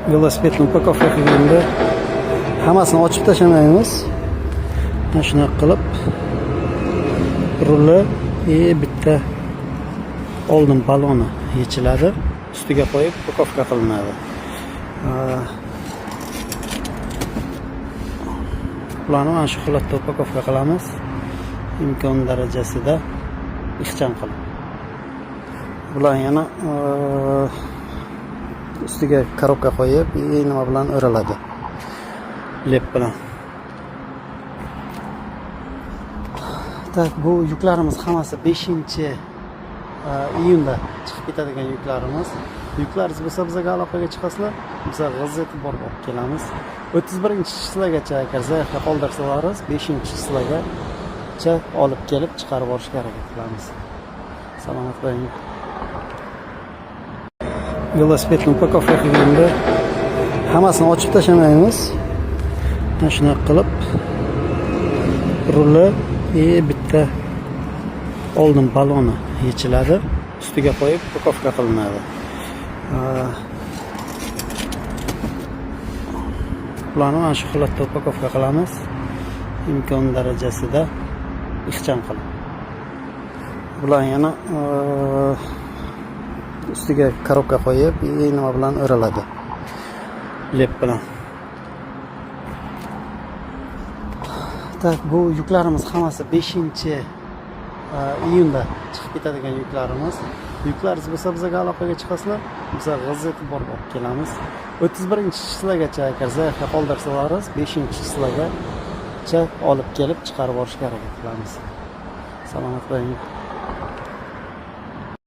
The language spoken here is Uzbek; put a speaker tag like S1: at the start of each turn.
S1: Velosipedni упаковка qilganda hammasini ochib tashlamaymiz. Mana shunaqa qilib ruli и bitta oldin baloni yechiladi, ustiga qo'yib упаковка qilinadi. Bularni mana shu holatda упаковка qilamiz, imkon darajasida ixcham qilib. Bular yana ustiga коробка qo'yib и nima bilan o'raladi, lep bilan. Так, bu yuklarimiz hammasi 5 iyunda chiqib ketadigan yuklarimiz. Yuklaringiz bo'lsa, bizga aloqaga chiqasizlar, biza g'iz etib borib olib kelamiz. 31 число gacha agar заявка qoldirsalaringiz, 5 число gacha olib kelib chiqarib yuborishga harakat qilamiz. Salomat bo'ling. Velosipedni упаковка qilganda hammasini ochib tashlamaymiz. Mana shunaqa qilib ruli и bitta oldin baloni yechiladi, ustiga qo'yib упаковка qilinadi. Bularni mana shu holatda упаковка qilamiz, imkon darajasida ixcham qilib. Bular yana ustiga коробка qo'yib и nima bilan o'raladi, lep bilan. Так, bu yuklarimiz hammasi 5 iyunda chiqib ketadigan yuklarimiz. Yuklaringiz bo'lsa, bizga aloqaga chiqasizlar, biza g'iz etib borib olib kelamiz. 31 число gacha agar заявка qoldirsalaringiz, 5 число gacha olib kelib chiqarib yuborishga harakat qilamiz. Salomat bo'ling.